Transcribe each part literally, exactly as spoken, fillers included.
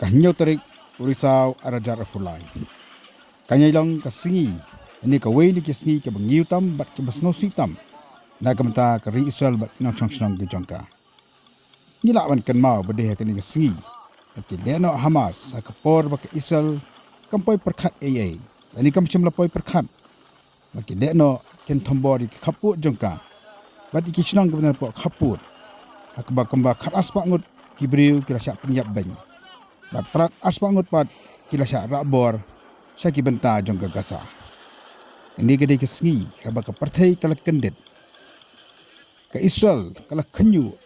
Ka hynñiew tarik u Risaw ar hajar arphew lai. Ka ïai long ka sngi, ïa kane kawei na ki sngi kaba ngi ïohi tam bad kiba sngewsih tam na ka bynta ka ri Israel bad ki nongshong shnong ki jong ka. Ngi lah ban kynmaw ba dei ha kane ka sngi ba ki lehnoh Hamas, ha ka por ba ka Israel kam poi pyrkhat ei ei, lane kam shym la poi pyrkhat ba ki lehnoh kin thombor ïa ki khappud jong ka bad ïa ki shnong kiba don hapoh khappud, ha kaba kumba khat ar spah ngut ki briew ki la shah pynïap beiñ bad phra ar spah ngut pat ki la shah rah bor sha ki bynta jong ka Gaza. Kane ka dei ka sngi kaba ka pyrthei ka la kyndit. Ka Israel ka la khynñiuh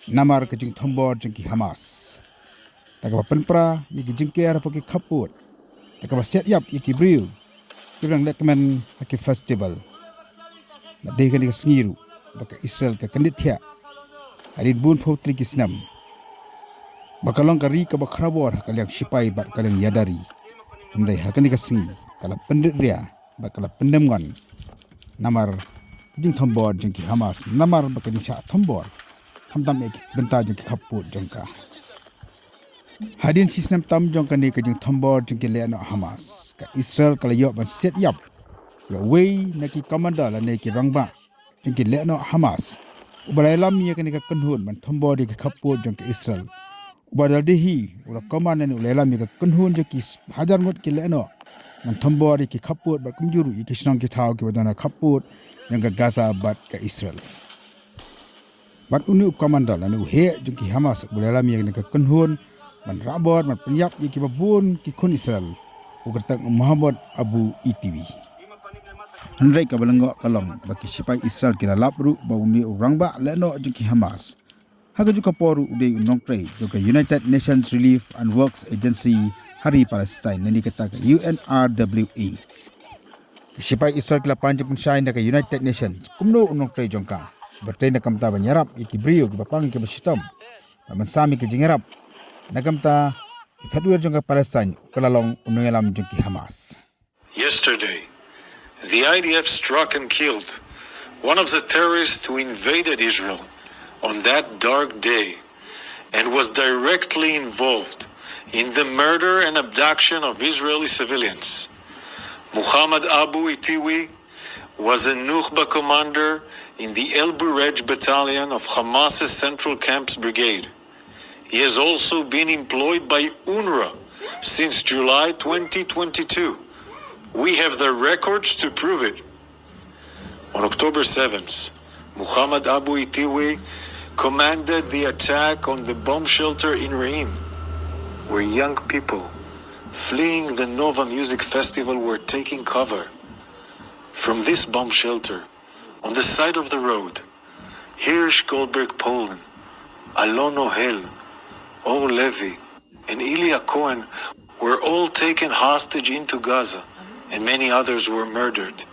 namar ka jingthombor jong ki Hamas, da kaba pynpra ïa ki jingker hapoh ki khappud, da kaba siat ïap ïa ki briew kiba dang lehkmen ha ki festival. Bad dei ha kane ka sngi ruh ba ka Israel ka kyndit thiah hadien bun phew tylli ki snem ba ka long ka ri kaba khraw bor ha ka liang shipai bad ka liang ïada ri. Hynrei ha kane ka sngi ka la pynrit ria bad ka la pyndem ngon namar ka jingthombor jong ki Hamas, namar ba ka jingshah thombor khamtam ïa ki bynta jong ki khappud jong ka. Hadien shi snem tam jong kane ka jingthombor jong ki lehnoh Hamas, ka Israel ka la ïoh ban siat ïap ïa uwei na ki commander lane ki rangbah jong ki lehnoh Hamas, uba la ïalam ïa kane ka kynhun ban thombor ïa ki khappud jong ka Israel. Uba da lade hi u la command lane u la ïalam ïa ka kynhun jong ki hajar ngut ki lehnoh ban thombor ïa ki khappud bad kumjuh ruh ïa ki shnong ki thaw kiba don ha khappud jong ka Gaza bad ka Israel. Bad une u commander lane u heh jong ki Hamas uba la ïalam ïa kane ka kynhun ban rah bor ban pynïap ïa kiba bun ki khun Israel, u kyrteng u Mohammad Abu Itiwi. Hynrei kaba lyngngoh ka long ba ki shipai Israel ki la lap ruh ba une u rangbah lehnoh jong ki Hamas, ha kajuh ka por ruh u dei u nongtrei jong ka United Nations Relief and Works Agency ha ri Palestine, lane kata ka U N R W A. Ki shipai Israel ki la pan jingpynshai na ka United Nations kumno u nongtrei jong ka ba trei na ka bynta ban ïarap ïa ki briew kiba pang kiba shitom, ba ban sam ïa ki jingïarap na ka bynta ki phadwir jong ka Palestine, u ka la long u nongïalam jong ki Hamas. Yesterday, the I D F struck and killed one of the terrorists who invaded Israel on that dark day and was directly involved in the murder and abduction of Israeli civilians. Muhammad Abu Itiwi was a Nukhba commander in the El Bureij battalion of Hamas's Central Camps Brigade. He has also been employed by UNRWA since July twenty twenty-two. We have the records to prove it. On October seventh, Muhammad Abu Itiwi commanded the attack on the bomb shelter in Reim, where young people fleeing the Nova Music Festival were taking cover. From this bomb shelter, on the side of the road, Hirsch Goldberg Polin, Alon Ohel, Or Levy, and Ilya Cohen were all taken hostage into Gaza, and many others were murdered.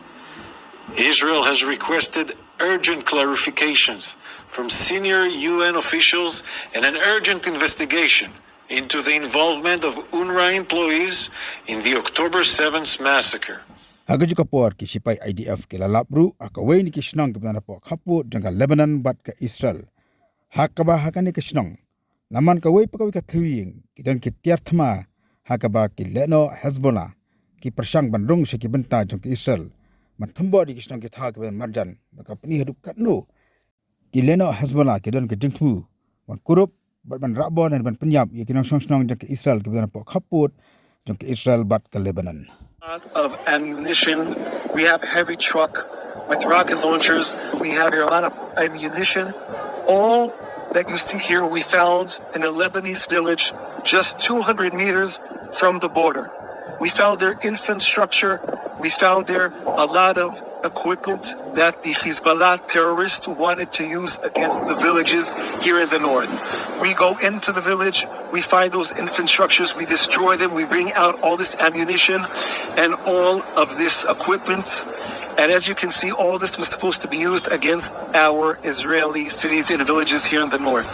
Israel has requested urgent clarifications from senior U N officials and an urgent investigation into the involvement of UNRWA employees in the October seventh massacre. Ha kajuh ka por ki shipai I D F ki la lap ruh ha kawei na ki shnong kiba don hapoh khappud jong ka Lebanon bad ka Israel, ha kaba ha kane ka shnong la man kawei pa kawei ka thylliej ïing ki don ki tiar thma, ha kaba ki lehnoh Hezbollah ki pyrshang ban rung sha ki bynta jong ka Israel ban thombor ïa ki shnong ki thaw kiba marjan, bad ka pyni haduh katno ki lehnoh Hezbollah ki don ka jingthmu ban kurup bad ban rah bor ne ban pynïap ïa ki nongshong shnong jong ka Israel kiba don hapoh khappud jong ka Israel bad ka Lebanon. Of ammunition. We have heavy truck with rocket launchers. We have here a lot of ammunition. All that you see here we found in a Lebanese village just two hundred meters from the border. We found their infrastructure. We found there a lot of equipment that the Hezbollah terrorists wanted to use against the villages here in the north. We go into the village, we find those infrastructures, we destroy them, we bring out all this ammunition and all of this equipment. And as you can see, all this was supposed to be used against our Israeli cities and villages here in the north.